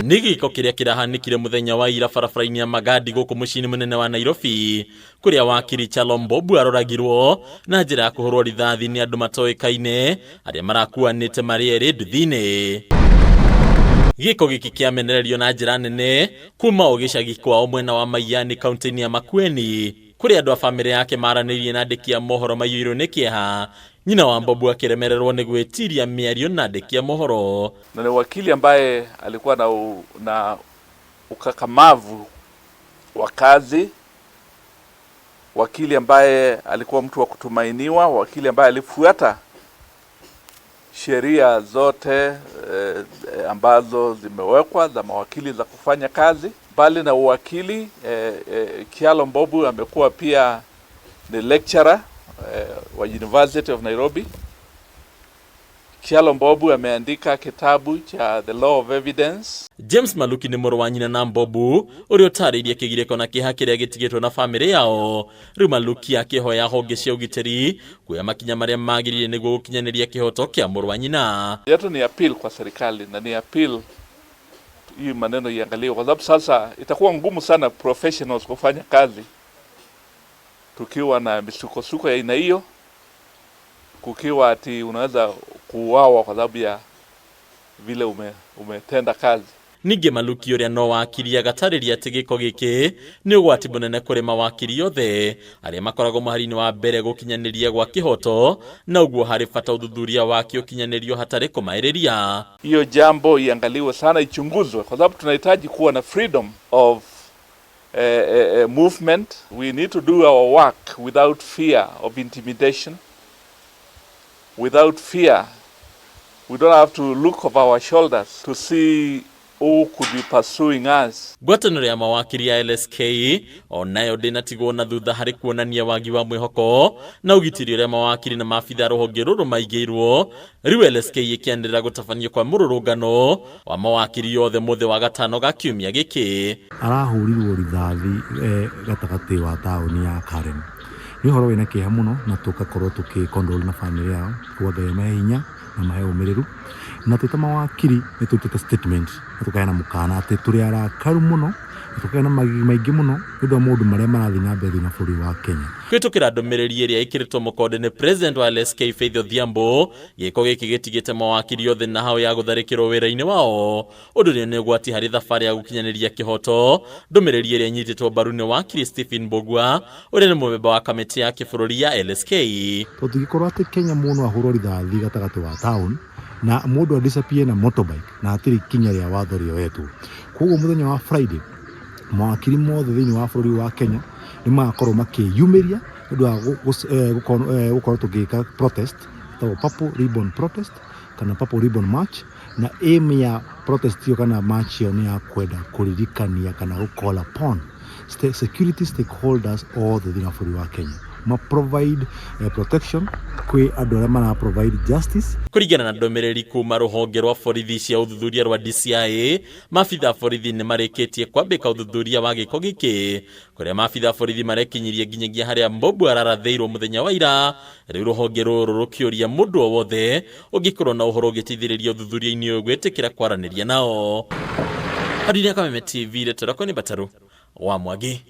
Nĩ gĩko kĩrĩa kĩrahanĩkire mũthenya wa ira barabara-inĩ ya Magadi gũkũ mũciĩ-inĩ mũnene wa Nairobi, kũrĩa wakiri Kyalo Mbobu aroragirwo na njĩra ya kũhũrwo rithathi nĩ andũ matoĩkaine arĩa marakuanĩte marĩ erĩ nduthi-inĩ. Gĩko gĩkĩ kĩamenererio na njĩra nene kuma o gĩcagi kwao mwena wa Maiyani kaunti-inĩ ya Makueni, kũrĩa andũ a bamĩrĩ yake maranĩirie na andĩki a mohoro maiyũirwo nĩ kĩeha, nyina wa Mbobu akĩremererwo nĩ gwĩtiria mĩario na andĩki a mohoro. Na ni wakili ambaye alikuwa na ukakamavu wa kazi, wakili ambaye alikuwa mtu wa kutumainiwa, wakili ambaye alifuata sheria zote ambazo zimewekwa za mawakili za kufanya kazi. Mbali na uwakili, Kyalo Mbobu amekuwa pia ni lecturer wa University of Nairobi. Kyalo Mbobu ameandika kitabu cha The Law of Evidence. James Maluki nĩ mũrũ wa nyina na Mbobu ũrĩa ũtarĩirie kĩgirĩko na kĩeha kĩrĩa gĩtigĩtwo na bamĩrĩ yao. Rĩu Maluki akĩhoya honge cia ũgitĩri kuoya makinya marĩa magĩrĩire nĩguo gũkinyanĩria kĩhoto kĩa mũrũ wa nyina. Yetu ni appeal kwa serikali na ni appeal hii maneno iangaliwe, kwa sababu sasa itakuwa ngumu sana professionals kufanya kazi tukiwa na misukosuko ya aina hiyo, kukiwa ati unaweza kuuawa kwa sababu ya vile umetenda kazi. Ningĩ Maluki ũrĩa no wakiri agatarĩria atĩ gĩko gĩkĩ nĩ ũgwati mũnene kũrĩ mawakiri othe arĩa makoragwo mũhari-inĩ wa mbere gũkinyanĩria gwa kĩhoto, na ũguo harĩ bata ũthuthuria wake ũkinyanĩrio hatarĩ kũmaĩrĩria. Hiyo jambo iangaliwe sana, ichunguzwe, kwa sababu tunahitaji kuwa na freedom of movement. We need to do our work without fear of intimidation, without fear. We don't have to look over our shoulders to see who could be pursuing us. Ngwatanĩro ya mawakiri ya LSK onayo ndĩnatigwo na thutha harĩ kuonania wagi wa mwĩhoko na ũgitĩri ũrĩa mawakiri na maabitha rũhonge rũrũ maigĩirwo. Rĩu LSK ĩkĩanĩrĩra gũtabanio kwa mũrũrũngano wa mawakiri othe mũthĩ wa gatano ga kiumia gĩkĩ. Arahũrirwo rithathi gatagatĩ wa taũni ya Karen. Nĩ ũhoro wĩna kĩeha mũno na tũgakorwo tũkĩ condole na bamĩrĩ yao, kuga Ngai amahe hinya na mahe ũmĩrĩru. Na twĩ ta mawakiri nĩ tũrutĩte statement na tũkaheana mũkana atĩ tũrĩ arakaru mũno na tũkagĩa na magigi maingĩ mũno nĩ ũndũ wa maũndũ marĩa marathiĩ na mbere thĩinĩ wa bũrũri wa Kenya. Kũhĩtũkĩra ndũmĩrĩri ĩrĩa ĩkĩrĩtwo mũkonde nĩ president wa LSK Faith Odhiambo, gĩko gĩkĩ gĩtigĩte mawakiri othe na hao ya gũtharĩkĩrwo wĩra-inĩ wao, ũndũ ũrĩa nĩ ũgwati harĩ thabarĩ ya gũkinyanĩria kĩhoto. Ndũmĩrĩri ĩrĩa ĩnyitĩtwo mbaru nĩ wakiri Stephen Mbugua ũrĩa nĩ mũmemba wa kamĩtĩ ya kĩbũrũri ya LSK. Tũtingĩkorwo atĩ Kenya mũndũ ahũrwo rithathi gatagatĩ wa town na mũndũ a disappear na motorbike na hatirĩ ikinya rĩa watho rĩoetwo. Koguo mũthenya wa Friday mawakiri mothe thĩinĩ wa bũrũri wa Kenya nĩ magakorwo makĩyumĩria nĩ ũndũ wa gũkorwo tũgĩka protest ĩtagwo Purple Ribbon Protest kana Purple Ribbon March, na aim ya protest ĩyo kana march ĩyo nĩ ya kwenda kũririkania kana gũ call upon security stakeholders othe thĩinĩ wa bũrũri wa Kenya ma provide protection kwĩ andũ arĩa mara provide justice. Kũringana na ndũmĩrĩri kuma rũhonge rwa borithi cia ũthuthuria rwa DCI, maabitha a borithi nĩ marĩkĩtie kwambĩka ũthuthuria wa gĩko gĩkĩ, kũrĩa maabitha a borithi marekinyirie nginyagia harĩa Mbobu ararathĩirwo mũthenya wa ira. Rĩu rũhonge rũrũ rũkĩũria mũndũ o wothe ũngĩkorwo na ũhoro ũngĩteithĩrĩria ũthuthuria-inĩ ũyũ gwĩtĩkĩra kwaranĩria nao. Harĩ Kameme TV, rĩtwa rĩakwa nĩ Mbataru wa Mwangi.